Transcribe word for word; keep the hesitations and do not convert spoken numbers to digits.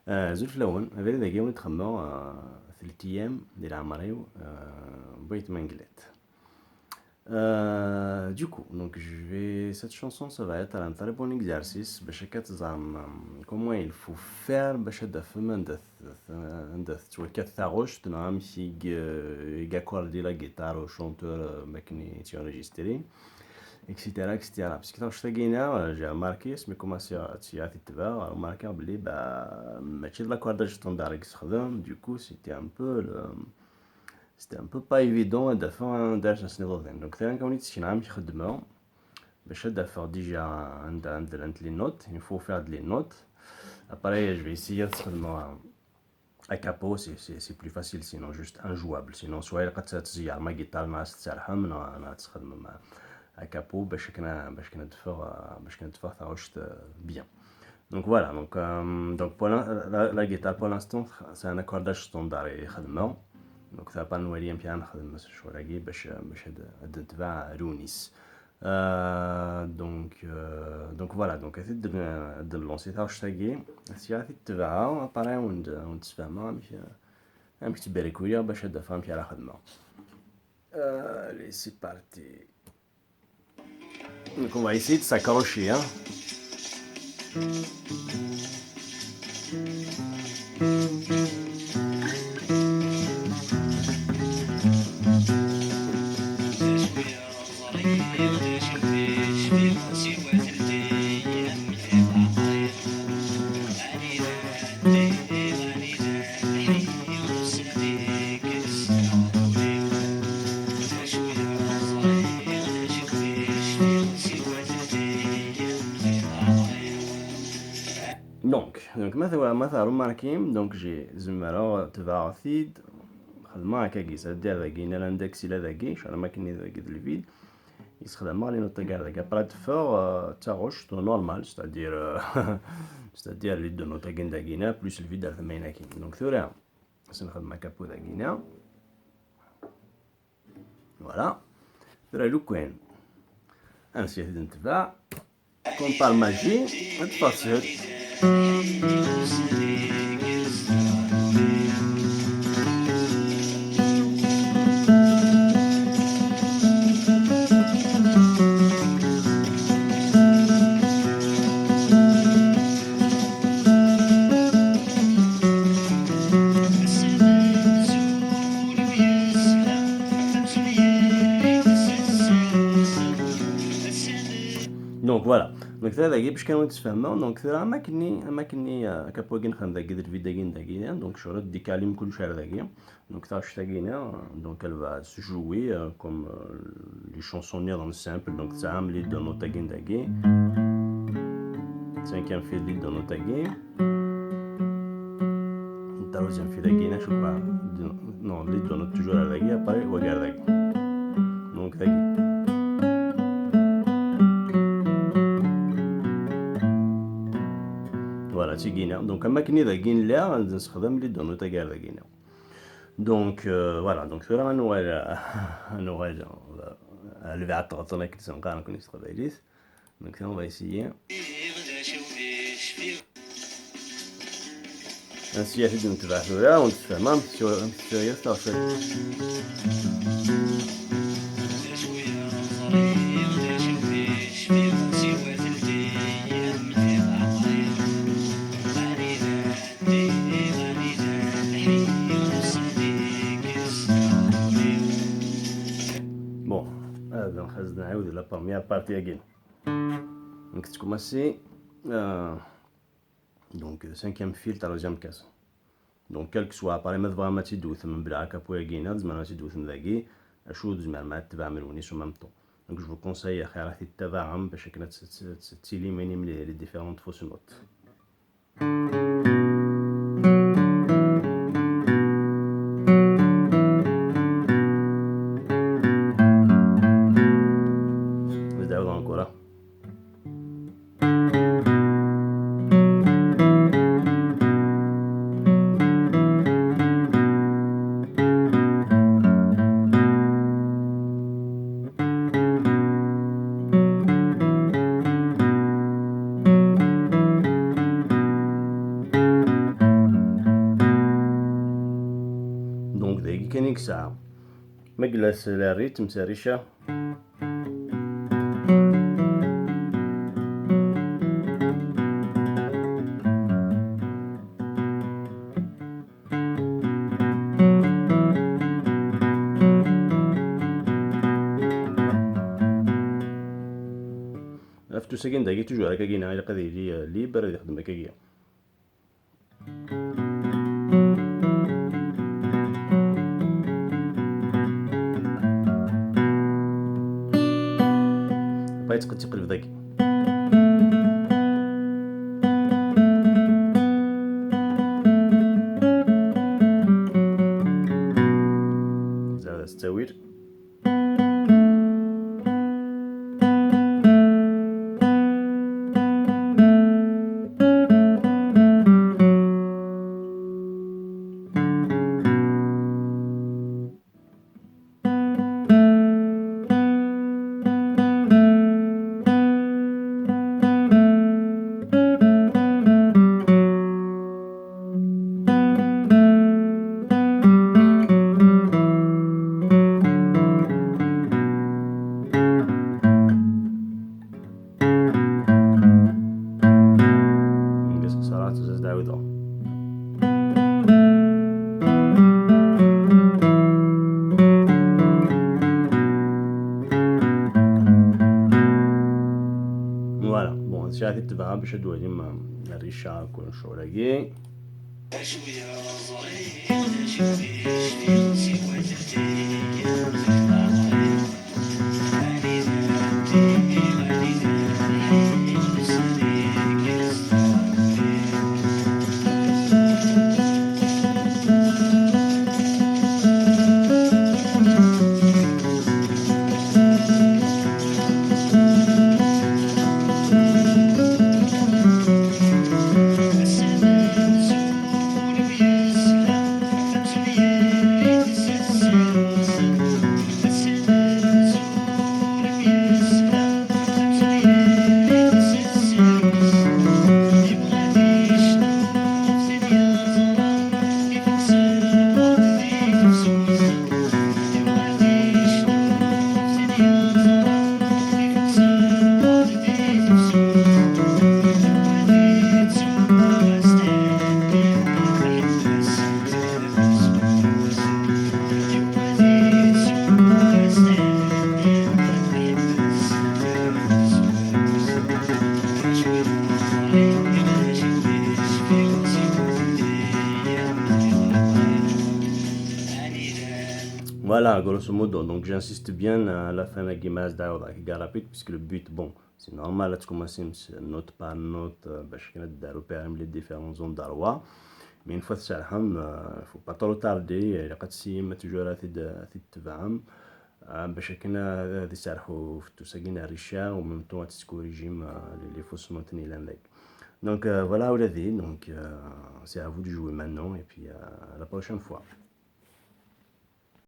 Ah, azul fell-awen, abrid-agi i d-xemmeɣ, ah, telt iyam di leɛmer-iw, ah, n Buyet Menglet. Euh, du coup, donc je vais, cette chanson, ça va être un très bon exercice. Bac akka ad teẓrem, euh, comment il faut faire bac ad tafem anda t-, t-, anda tettwakkat taɣect, neɣ amek i g-, i gakkordi la guitare au chanteur, euh, mi akken i tt-enregistri, et cetera, et cetera. Parce que taɣect-agi-nni, euh, j'ai remarqué, asmi commencé ad tt-, ad t-id-tebɛeɣ, remarqué belli, bah, mačči d l'accordage standard i yessexdem, du coup, c'était un peu le, c'était un peu pas évident ad d-afeɣ anda ara s-nniḍen. Donc, tura nekk ad wen-id-sekneɣ amek xeddmeɣ bac ad d-afeɣ déjà anda, anda llant les notes. Il faut faire de les notes. Après, je vais essayer ad sxedmeɣ a capo, c'est, c'est, c'est plus facile, sinon juste injouable. Sinon, soit ilaq ad tzeyyer ma guitare, neɣ ad s-tserrḥem, neɣ, neɣ ad txedmem a capo bac akken, bac akken ad d-teffeɣ, bac akken ad d-teffeɣ taɣect, euh, bien. Donc voilà, donc, euh, donc pour l'in-, la, la guitare, pour l'instant, c'est un accordage standard i xedmeɣ. Donc ça va pas nwali amek ara nexdem ccɣel-agi bac, bac ad, ad netbeɛ Lounis. Euh, donc, euh, donc voilà, donc ad t-id-, ad nlansi taɣect-agi, sya ad t-id-tebɛeɣ, après ad wen-d-, ad wen-d-sfehmeɣ amek, amek ttberikuyeɣ bac ad d-afeɣ amek ara xedmeɣ. Euh, allez, c'est parti. Donc on va essayer de s'accrocher, hein. Donc, donc ma twa-, ma tṛumarkim, donc j'ai, zemreɣ tebɛeɣ-t-id, xedmeɣ akkagi, c'est-à-dire dagi, nna l'index ila dagi, cɛel am akken dagi d lvid, yessexdameɣ les notes agar dagi, après teffeɣ, euh, d taɣect normal, c'est-à-dire, euh, c'est-à-dire les deux notes-agi n dagina, plus lvid ar tama-agi. Donc tura, ad s-nexdem a capo dagina. Voilà. Tura lukan ad nsi ad id-netbeɛ. Comme par magie, ad teffeɣ teshel. Donc voilà. Donc tura dagi bac kan ur d-sfehmeɣ. Donc tura am akken-nni, am akken-nni, euh, a capo-agi nexdem dagi d lvid-agi n dagi. Donc je redécale kullec ar dagi. Donc taɣect-agi-nni, donc elle va se jouer, euh, comme, euh, les chansons-nniḍen simples. Donc tesɛam les deux notes-agi n dagi. Cinquième fil, les deux notes-agi. Troisième fil-agi-nni, je crois. Non, les deux notes toujours ar dagi, après wagi ar dagi. Donc dagi. Voilà, tigi-nni. Donc am akken dagi nella, ad nessexdem les deux notes-agi ar dagi-nni. Donc, euh, voilà, donc tura ad nuɣal, ad nuɣal, euh, ar lbeɛd teɣẓen akken i s-neqqar nekkni s teqbaylit. Donc on va essayer. Ansi ad t-id-netbeɛ tura, ur nessefhem amek tettwayas taɣect. Bon, ad nxaz nɛiwed la première partie-agi. Donc tettkumassi, euh, donc, euh, cinquième fil, troisième case. Donc quel que soit, après ma tebɣam ad tt-id-tewtem mebla a capo-agi-nni, tzemrem ad tt-id-tewtem dagi, acu tzemrem ad tebɛem Lounis en même temps. Donc je vous conseille, axir ad t-id-tabaɛem bac akken ad tt-, tt-, tt-, tilim inim les, les différentes fausses notes. Ad d-ɛawdeɣ encore. Kan i yesɛa. Ma yella s la rythme, s rrica. Aftus-agi n dagi, toujours akkagi, ilaq ad yili, euh, libre, ad yexdem akkagi. Après, yettqelliq dagi. Zɛid s ttawil. Nqes ṣṣarat, zid ɛawdeɣ. Voilà, bon, d acu ara t-id-tebɛem bac ad d-twalim, euh, rrica akked ccɣel-agi. Voilà, grosso modo. Donc, j'insiste bien à la fin, la guimaz d'Aoda, qui est rapide, puisque le but, bon, c'est normal, là, tu commences une note par note, euh, parce que là, dans les différentes zones d'Arwa. Mais une fois que ça, euh, faut pas trop tarder, il y a quatre six, mais toujours à cette, à cette, euh, باش هكا هذه تعرفوا في التوساقين الريشة، ومن تو تسكوريجي، آه، les, les fausses notes نيلان ذاك. Donc, euh, voilà, ولادي. Donc, euh, c'est à vous de jouer maintenant, et puis, euh, à la prochaine fois.